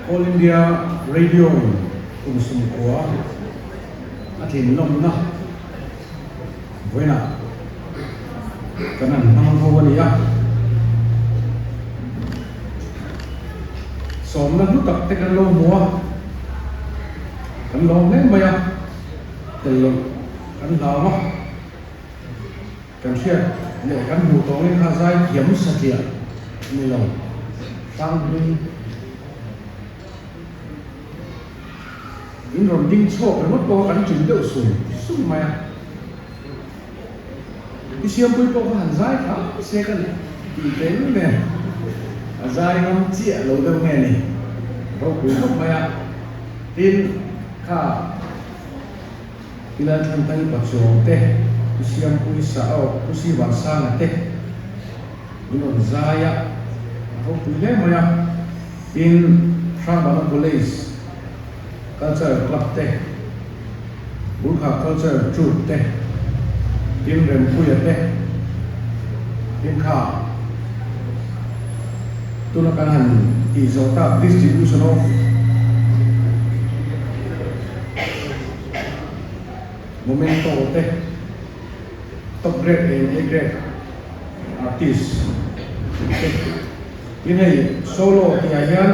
All India Radio in kum sumkua a tlin lawmna vawiinah kan han hmang ho a ni a. Sawmna hlu tak te kan lo hmu a, kan lawm hle mai a, tel loh kan hlau a. Kan hriat leh kan hmuh tawngin kha zai thiam satliah a ni lo. Hranghlui in rawn ding chhuak ringawt pawh kha kan ṭin deuh sum sum mai a. I siampui pawh kha han zai thla se ka tih tel nen a zai ngam chiah lo deuh nge ni ropui khawp mai a. Tin, kha. Pilai Thlantai Pachuang te, Pu Siampui Saawk, Pu Sivansanga te min rawn zai a, a ropui hle mai a. Tin, Hrangbana College Cultural Club te, Gurkha Cultural Troupe te, tin Rempuia te, tin kha tuna kan han tih zawh tak Distribution of Momento te, Top Grade and A Grade Artist te. Tin hei solo tihah hian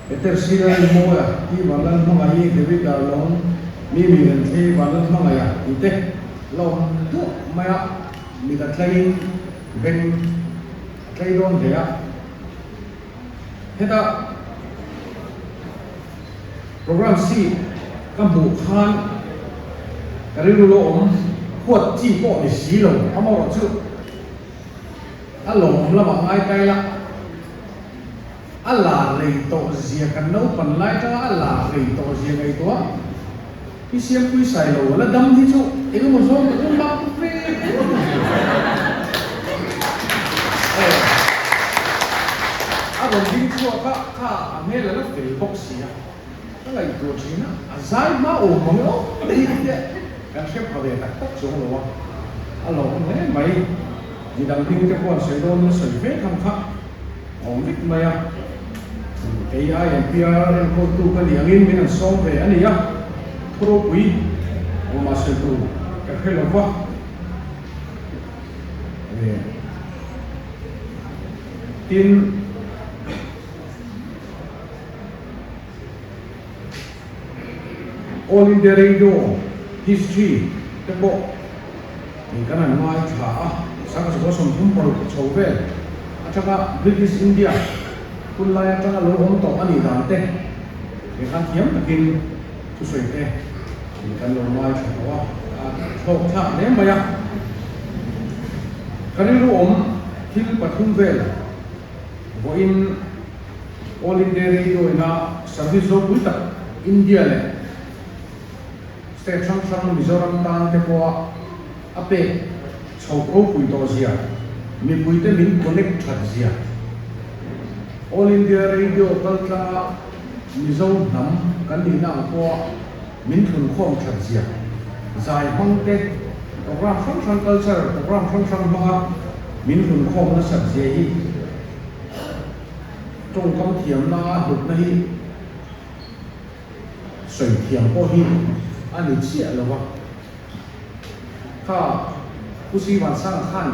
Peter Sila Rinmawia, Pi Vanlal Hmangaih, David Darlawng, Mimi Renthlei, Vanlal Hmangaiha tih te la awm duah mai a, mit a tlaiin beng a tlai dawn hle a. Heta Program sheet ka hmuh khan ka rilru lo awm huat chi pawh ni si lo, amaherawhchu a lawm lamah ngai kai la, a la rei tawh zia kan naupan lai tanga a la rei tawh zia ngaihtuah hi Siampui Sailo la dam hi chu engemaw zawng tak in bak ve a rawn ding chhuak a, kha a hmel a la fel bawk si a, ka ngaihtuah thin a, a zai hma awm mang e aw tih te kan hre pha ve tak tak chuang lo a, a lawm hle mai, midang hming te pawh an sawi dawn in a sawi ve tham kha a awm vek mai a, kei INPR enkawltu ka nih angin min an sawm ve a ni a, thu ropui awmah sawi tur ka hre lo va. Tin, All India Radio History te pawh in kan han ngaithla a, 1936 chho vel atanga British India hun lai atanga lo awm tawh a nih dan te he khan thiam takin thusawi te in kan lo ngaithla tawh a, a thlawk thlak hle mai a. Ka rilru awm thil pathum vel vawiin All India Radio ina service ropui tak India leh state hrang hrang Mizoram tan te pawha a pek chhoh ropui tawh zia, mipuite min connect that zia, All India Radio kaltlanga Mizo hnam kan nihna ang pawha min thlunkhawm that zia, zai hmang te, program hrang hrang culture program hrang hrang hmanga min hlunkhawm nasat zia hi tawngkam thiamna a hlutna hi sawi thiam pawh hi a ni chiah lo va. Kha Pu Sivansanga khan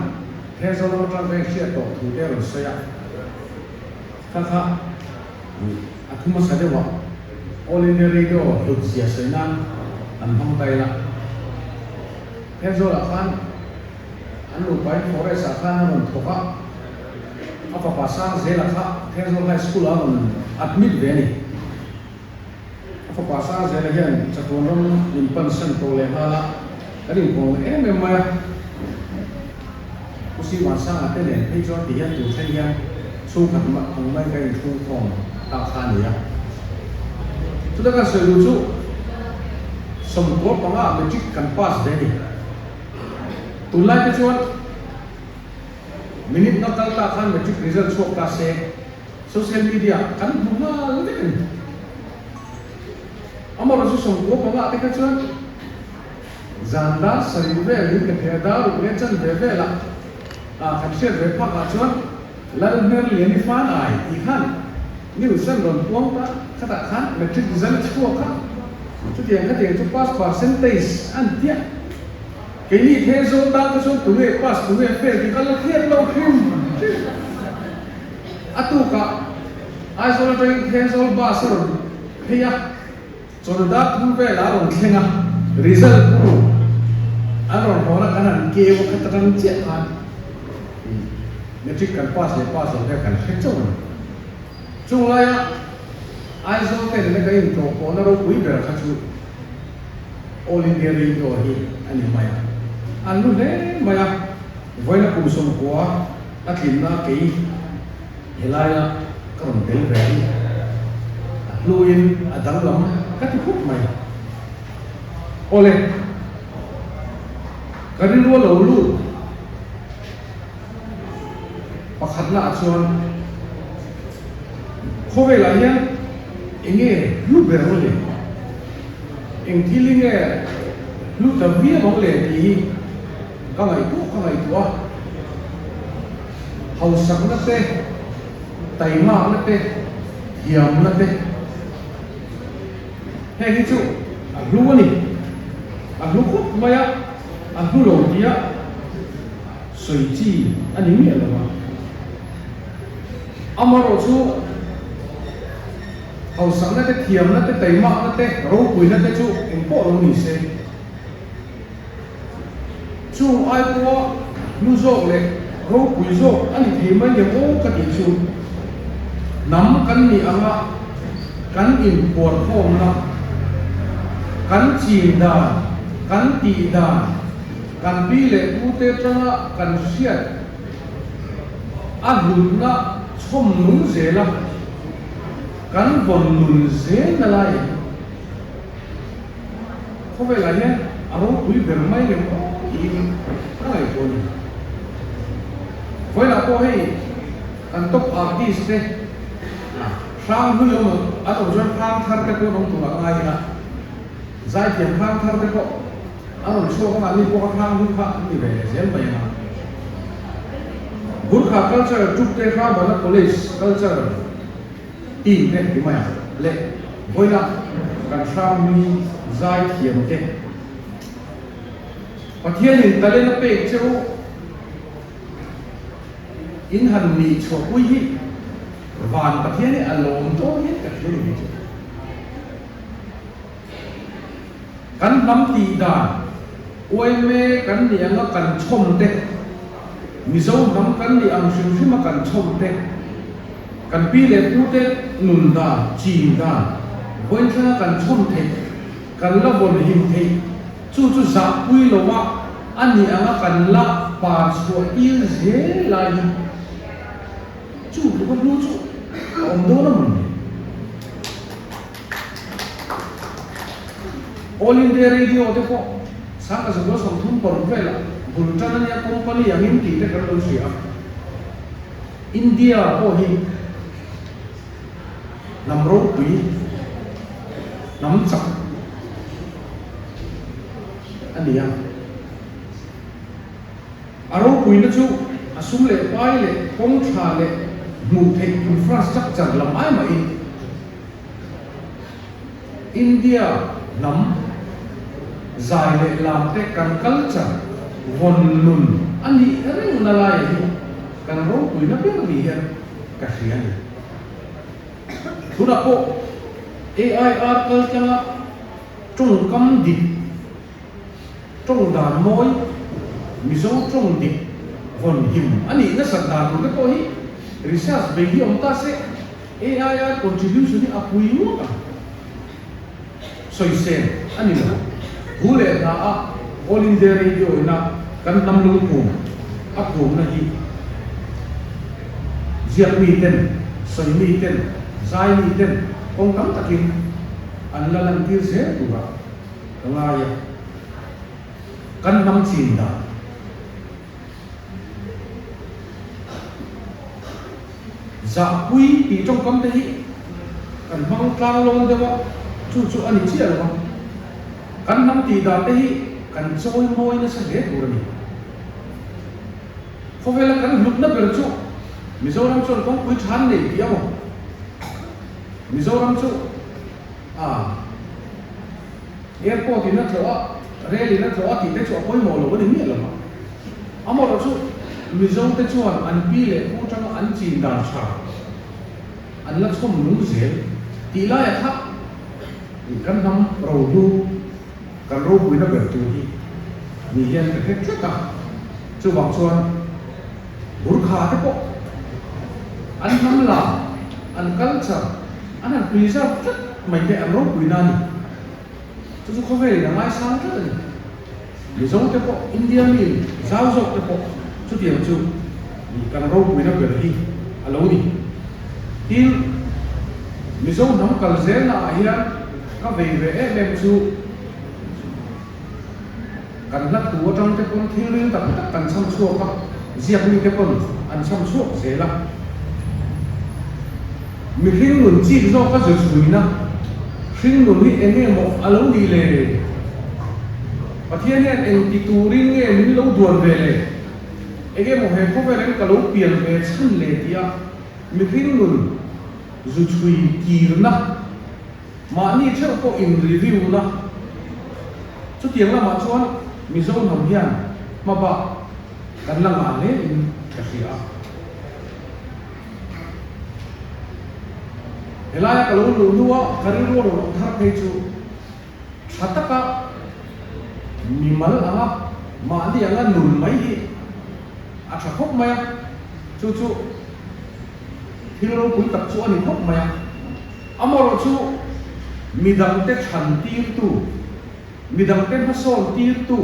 Thenzawl lam atang ka inhriat tawh thu te a rawn sawi a, kha kha a thu hmasa deuh a, All India Radio hlut zia sawi nan an hmang ta ila. Thenzawlah khan an nupain forest ah khan a rawn thawk a, a fapa Sangzela kha Thenzawl High School ah a rawn admit ve a ni. A fapa Sangzela hian chatuan ram min pansan tawh leh nghal a, kan inkawm em em mai a. Pu Sivansanga te nen phei chuan ti hian tur thleng hian chhungkhat ang mai ka inthlungkhawm tak kha a ni a. Chuta kan sawi duh chu 90 ah matric kan pass ve a ni. Tunlai te chuan minute na kal ta khan matric result chhuak ta se social media kan hmu nghal vek a ni. Amaherawhchu 95 ah te kha chuan Zan dar sarih vel in ka thei a, dar uk leh chan ve vel a, ah kan hriat ve phak ah chuan Lalhmer Liani fan ai tih khan. News an rawn puang ta, khatah khan matric result chhuak a, chutiang khatiang chu pass percentage an tia. Keini Thenzawl tan kha chuan tunge pass tunge fail tih kha la hriat lo hrim hrim. A tukah Aizawl atangin Thenzawl bus a rawn phei a. Chawhnu dar thum velah a rawn thleng a, result bu an rawn hawn a, kan han keu a, khat atang chiah khan matric kan pass leh pass loh hian kan hre chauh a ni. Chung laia Aizawl te nena kan intlawh pawhna ropui ber kha chu All India Radio hi a ni mai a, an lu hle mai a, vawiina kum 90 a tlinna kei Helaia ka rawn tel ve hi a hluin a danglam ka ti khawp mai. Awle, ka rilru a lo lut pakhatna ah chuan khawvelah hian eng nge hlu ber ang le? Eng thil hi nge hlu ta viau ang le tih hi ka ngaihtuah ka ngaihtuah a. Hausakna te, taimakna te, thiamna te, heng hi chu a hlu a ni. A hlu khawp mai a, a hlu lo tia sawi chi a ni miah lo a. Amaherawhchu hausakna te, thiamna te, taimakna te, ropuina te chu engpawh lo ni se. Chung ai pawha hlu zawk leh ropui zawk a ni thei mai em aw ka tih chu hnam kan nih anga kan inphuarkhawmna, kan chin dan, kan tih dan, kan pi leh pute atanga kan hriat a hlutna chhawm nung zela kan vawn nun zel na lai hi. Khawvelah hian a ropui ber mai lem aw tiin ka ngaihtuah a ni. Vawilah pawh hei kan top artist te hrang hlui awm an awm chuan hrang thar te pawh an awm tur a ngai ila, zaithiam hrang thar te pawh an rawn chhuak anga ni pawh kha hrang hlui kha an ni ve leh zel mai anga. Gurkha culture troupe te Hrabana College culture Team te ti mai ang le vawilah kan hranghlui zai thiam te Pathianin talent a pek che u in han nih chhuahpui hi van Pathian hi a lawm dawn hian ka hria ni ve che. Kan hnam tih dan uaime kan nih anga kan chhawm te, Mizo hnam kan nih ang hrim hrima kan chhawm te, kan pi leh pu te nun dan, chin dan, vawiin thlenga kan chhawm theih, kan la vawn him theih, chu chu zahpui loa a nih anga kan la par chhuah tir zel lai hi chu tluka hnu chu a awm dawn a mawni. All India Radio te pawh sangha zakua 30 paruk velah bul tan a nia company angin tih te kan lo hria a. India pawh hi hnam ropui, hnam chak a ni a. A ropuina chu a sum leh pai leh kawng tha leh hmuh theih infrastructure lam ai mahin India hnam zai leh lam te kan culture vawn nun a nih reng na lai hi kan ropuina ber ni hian ka hria a ni. Tunah pawh AIR kaltlanga tawngkam dik, tawng dan mawi, Mizo tawng dik vawn him a nih nasat dan tur te pawh hi research bei hi awm ta se. AIR contribution hi a pui ngawt ang. Sawisel a ni lo. Thu leh hla a All India Radio ina kan hnam lungphum a phumna hi ziak mi ten, sawi mi ten, zai mi ten kawng tam takin an la lantir zel turah ka ngai a. Kan hnam chin dan. Zahpui tih tawngkam te hi kan hmang tlang lawn deuh a, chu chu a ni chiah lo a. Kan hnam tih dan te hi kan chawi mawi nasa hle tur a ni. Khawvela kan hlutna ber chu Mizoram chuan kawngpui than nei tih a maw? Mizoram chu a airport in a tlawh a, rail in a tlawh a tih te chu a pawimawh lo a ni miah lo a. Amaherawhchu chu Mizo te chuan an pi leh pu tanga an chin dan tha an la chhawm nung zel tih laia kha kan hnam rohlu kan ropuina ber tur hi ni hian ka hre tlat a. Chuvang chuan Burkha te pawh an hnam lam, an culture an han preserve tlat mai te an ropuina a ni. Chu chu khawvelin a ngaisang tlat a ni. Mizo te pawh, India mi zau zawk te pawh chutiang chu kan ropuina ber hi a lo ni. Tin, Mizo hnam kal zelna ah hian ka vei ve em em chu kan hla thu atang te pawn thil ril tak tak kan chham chhuak a, ziak mi te pawn an chham chhuak zel a. Mihring nun chik zawk a zu chhuina, hring nun hi eng nge maw a lo nih le? Pathian hian eng ti turin nge min lo duan ve le? Eng nge maw he khawvel in ka lo pian ve chhan le tia mihring nun zu chhui kirna, mahni theuh pawh in review na, chutiang lamah chuan Mizo hnam hian hmabak kan la ngah hle in ka hria a. Helaia ka lo luh hnua ka rilru a rawn awm thar phei chu tha taka mimal anga mahni anga nun mai hi a tha khawp mai a, chu chu thil ropui tak chu a ni khawp mai a. Amaherawhchu midangte chhan tirtu, midangte hmasawn tirtu,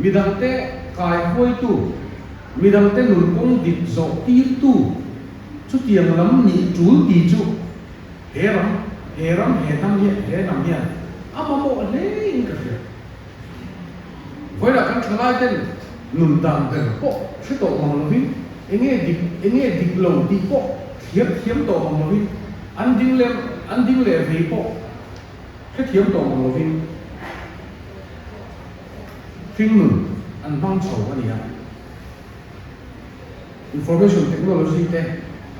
midangte kaihuaitu, Midangte nun kawng dik zawh tirtu chutiang lam nih tul ti chu he ram, he ram, he hnam hian, he hnam hian a mamawh hle in ka hria. Vawilah kan thalai ten nun dan ber pawh hre tawh mang lovin enge dik, enge dik lo tih pawh thliar thiam tawh mang lovin an ding leh an ding leh vei pawh hrethiam tawh mang lovin Hringnun an hmang chho a ni a, information technology te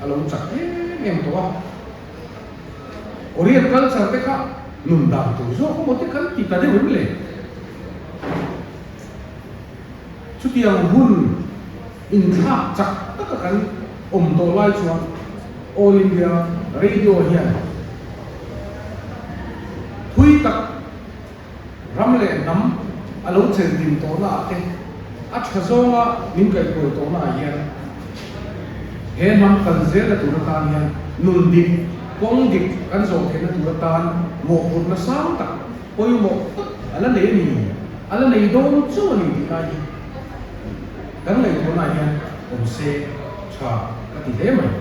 a lo chak em em tawh a, Korean culture te kha nun dan tur zawk emaw te kan ti ta deuh em le? Chutiang hun inthlak chak taka kan awm tawh lai chuan All India Radio hian thui tak Ram leh hnam a lo chenhlim tawhna ah te, a tha zawnga min kaihkual tawhna ah hian he hnam kal zelna tur atan hian nun dik, kawng dik kan zawh theihna tur atan mawhphurhna sang tak, pawimawh tak a la nei a ni, a la nei dawn chauh a ni tih lai hi kan ngaihtuahna ah hian awm se tha ka ti hle mai.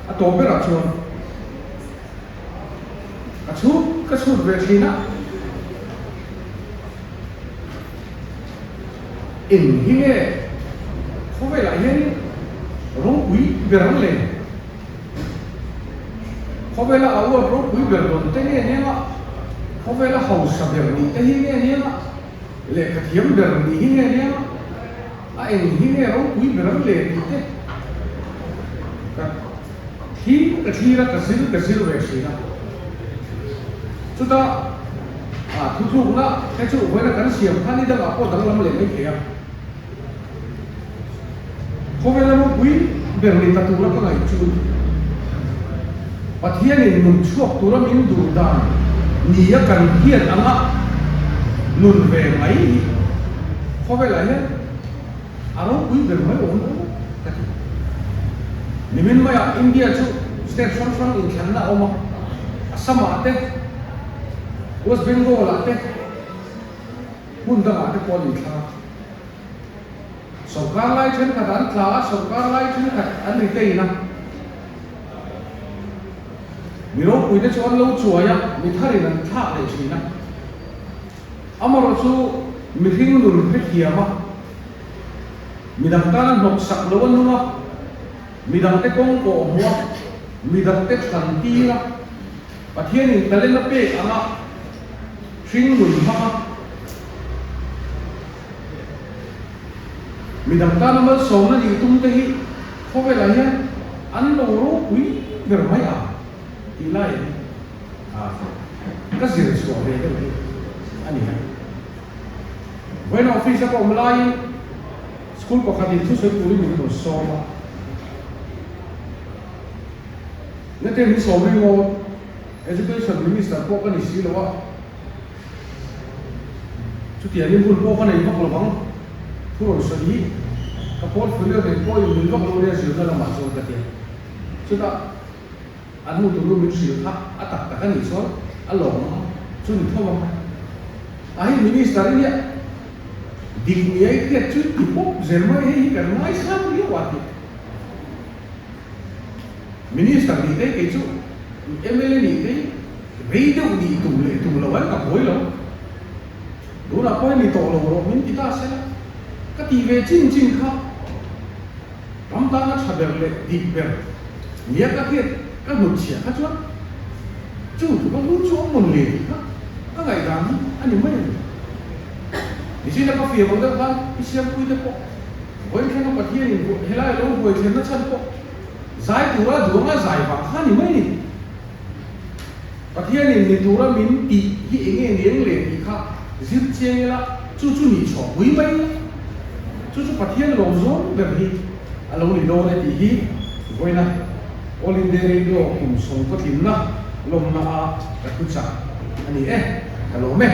A tawp berah chuan. Ka chhut ka chhut ve thin a. Eng hi nge khawvelah hian ropui ber ang le? Khawvela award ropui ber dawn te nge nia nga? Khawvela hausa ber nih te hi nge nia nga? Lehkha thiam ber nih hi nge nia nga? A eng hi nge ropui ber ang le tih te ka Thlir ka thlir a, ka zir ka zir ve thin a. Chutah ah thuthlukna te chu vawiina kan siam kha ni dangah pawh danglam leh mai thei a. Khawvela ropui ber ni ta tura ka ngaih chu Pathianin nun chhuak tura min duh dan nia kan hian anga nun ve mai hi khawvelah hian A ropui ber mai awm lo ka ti. Nimin maiah India chu state hrang hrang inthlanna a awm a, Assam ah te, West Bengal ah te, hmun dangah te pawh an inthlang a. Sorkar lai thenkhat an tla a, sorkar lai thenkhat an retain a. Mi ropui te chu an lo chuai a, mi tharin an thlak leh thin a. Amaherawhchu mihring nun hrethiam a, midang tana hnawksak lo a nung a, midangte kawng kawh hmuh a, midangte thlan tir a, Pathianin talent a pek anga hring nun hmang a, midang tana malsawmna nih tum te hi khawvelah hian an lo ropui ber. ber mai ang tih laiin ka zir chhuah ve deuh hi a ni a. Vawiin office a ka awm laiin school pakhatin thusawi turin min rawn sawm a. Nakin min sawm ringawt Education Minister pawh ka ni si lo a, chutiangin hun pawh ka nei vak lo vang. Thu rawn sawi hi ka portfolio nen pawhin min vak lo nia zirna lamah chuan ka ti a. Chutah an hmuh tur min hrilh kha a tak tak a nih chuan a lawm chu ni tho ang. A hei Minister i nia dik nia i hriat chu ti pawp zel mai hei hi kan ngaisang riau a ti. Minister nih te kei chu mla nih te rei deuh nih tum leh tum lo an ka buai lo. Tunah pawh ni tawh lo rawh min ti ta se la, ka tih ve chin chin kha ram tana tha ber leh dik ber nia ka hriat ka hnut chhiah kha chuan chu thu ka hlu chu awm mawn le tih kha ka ngaihdan hi a ni mai a ni. Nichina ka fiam ang deuh khan i siampui te pawh Vawi thlenga Pathianin helai a lo huai thlenna chhan pawh zai tura duanga zai vang kha ni mai ni. Pathianin ni tura min tih hi eng nge ni eng le tih kha zir chiang ila chu chu nih chhuah pui mai ila chu chu Pathian lawm zawng ber hi a lo ni dawn e tih hi vawiina All India Radio kum sawmkaw tlinna lawmna a ka thu chak a ni e, ka lawm e.